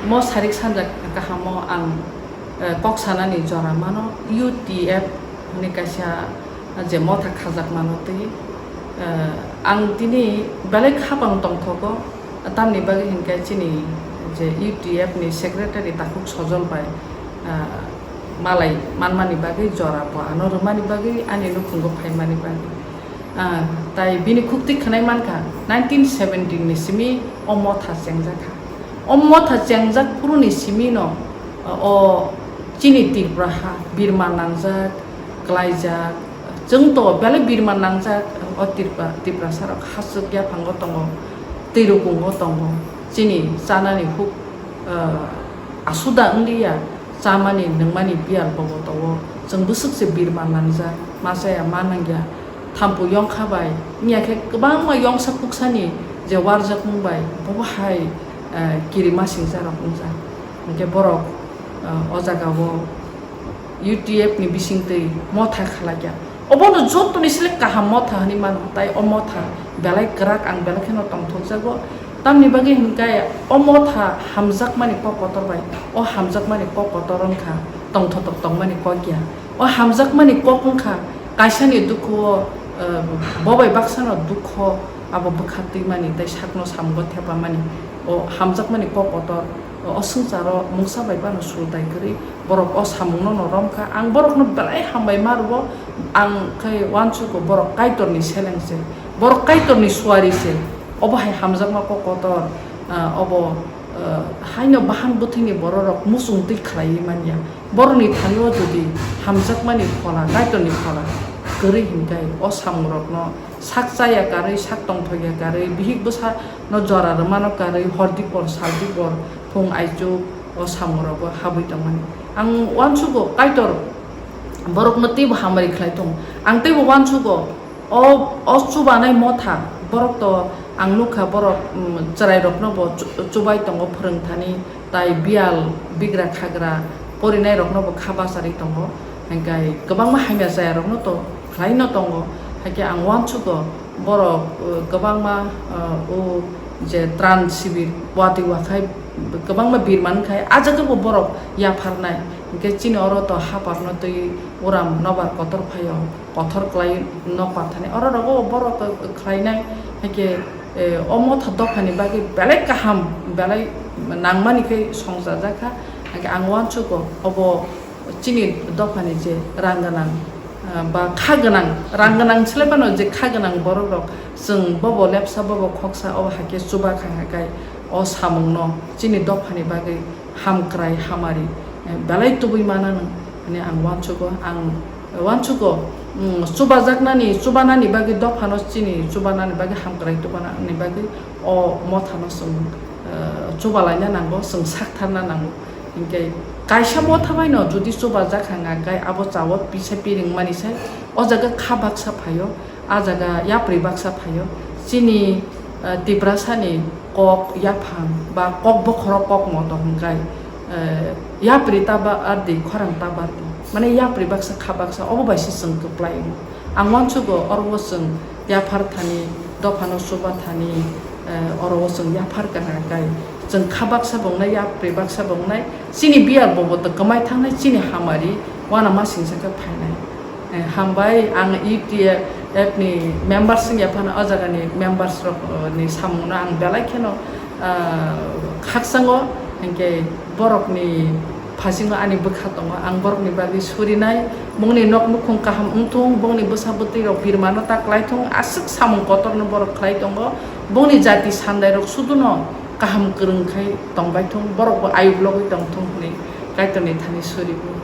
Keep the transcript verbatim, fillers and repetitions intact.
Mo sarik sanja kahamo ang, eh, kok sanani jora mano, U T F hwnwi kaisa je motha khajak mano twi, eh, ang tini belai khapang tongthogo, tamni bagwi hinkhe chini je U T F ni secretary Takhuk Sojol bai, eh, malai manmani bagwi jora bo ano rwmani bagwi ani nukhungo phaimani bagwi. Ah, tai bini khukti khwnai mankha, nineteen seventy ni simi o motha chengjak kha. O motha chengjak phuru ni simi no, ah, o chini Tripura ha birma nangjak, klaijak, chwng to belai birma nangjak, o Tripura, Tiprasa rok hachwk yaphango tongo, twi rukungo tongo, chini chanani huk, ah, asuda wngliya, chamani nungmani biyal bobo tongo, chwng bwswk se birma nangjak, ma chaya ma nangya, thampu yongkha bai, wngya khe kwbangma yongsa kuksani je warjakmung bai, bobo hai, eh, kirima singsa rok wngjak. Hinkhe borok, eh, o jaga o U T F ni bisingtwi motha khlaikha. Obono jotoni selek kaham motha hwnwi mano, tai o motha belai kwrak, ang belai kheno tongthokjago. Tamni bagwi hinkhe o motha hamjakmani kok kotor bai, o hamjakmani kok kotor wngkha tongthotok tongmani kok ya. O hamjakmani kok wngkha kaisani dukhu o, eh, bobai baksano dukho abo bwkha twimani tei sakno samungo thepamani. O hamjakmani kok kotor, o swngcharo mungsa bai phano sultai kwrwi. Borok o samungno no romkha. Ang borokno belai hambai ma rwo. Ang khe uansugo borok Kaitorni seleng se, borok Kaitorni suari se. Obo hai hamjakma kok kotor, ah, obo, ah, haino bahan bwthwini bororok muchung twi khlaiwi manya. Borokni thani o jodi hamjakmani phola, Kaitorni phola kwrwi hinkhe o samungrokno sak chaya karwi, sak tongthokya karwi, bihik bwsa no jora rwmano karwi, hor dipor, sal dipor, phung aichuk o samungrogo habwi tongmani. Ang uansugo Kaitor borokno teibo hamari khlai tongo. Ang teibo uansugo o, o chubanai motha borok to ang nukha borok, mm, chwrairokno bo chu-, chubai tongo phwrwng thani. Tai biyal bigra khagra porinai rokno bo kha bachari tongo, hinkhe kwbangma hamya chaya rokno to khlaino tongo, haikhe ang uansugo borok, uh, kwbangma, uh, o je tran sibir watwi wakhai kwbangma birman khai, ah jaga bo borok yapharnai, hinkhe chini oro to haparno twi uram nobar kotor phaio. Kothor khlai nok pathani oro rogo borok khlainai, haikhe, eh, o motha dophani bagwi belai kaham, belai nangmani khe songchajak kha. Haikhe ang uansugo obo chini dophani je rang gwnang, ah, ba kha gwnang, rang gwnang swlaiphano je kha gwnang borok rok, chwng bobo lepsa bobo khoksa, obo haikhe chuba kha, haikhe o samungno chini dophani bagwi hamkrai hamari, eh, belai tubui mana nang hwnwi ang uansugo. Ang uansugo, mm, chubajaknani, chubanani bagwi dophano chini chubanani bagwi, hamkrai tubanani bagwi o mothano chwng, eh, chubalaina nango, chwng saktharna nango. Hinkhe kaisa motha baino jodi chubajak hwnga khe abo chao pisa piring mani sai, o jaga kha baksa phaio. Ah jaga yapri baksa phaio. Chini, eh, Tiprasani kok yaphang ba kok bokhorok kok motom hwnkhe, eh, yapri ta ba ardi, khorang ta ba ardi. Mane yapri baksa kha baksa obo bai se chwng kwplai wngo. Ang uansugo oro o chwng yaphar thani, dophano chuba thani, eh, oro o chwng yaphar kana kai. Chwng kha baksa bo wngnai, yapri baksa bo wngnai. Chini biyal bobo to kwmai thangnai, chini hamari uanamasingcha khe phainai. Eh, hambai, ang U T F ni members wngya phano o jagani members rok, eh, ni samungno ang belai kheno, ah, khakchango, hinkhe borokni phasingo ani bwkha tongo, ang borokni bagwi surinai, bongni nok nukhung kaham wngthung, bongni bwsa bwtwi rok birmano ta khlaithung, aswk samung kotorno borok khlai tongo, bongni jati sandai rok suduno kaham kwrwng khai tongbaithung, borokbo ayuk logwi tongthung hwnwi Kaitorni thani surigo.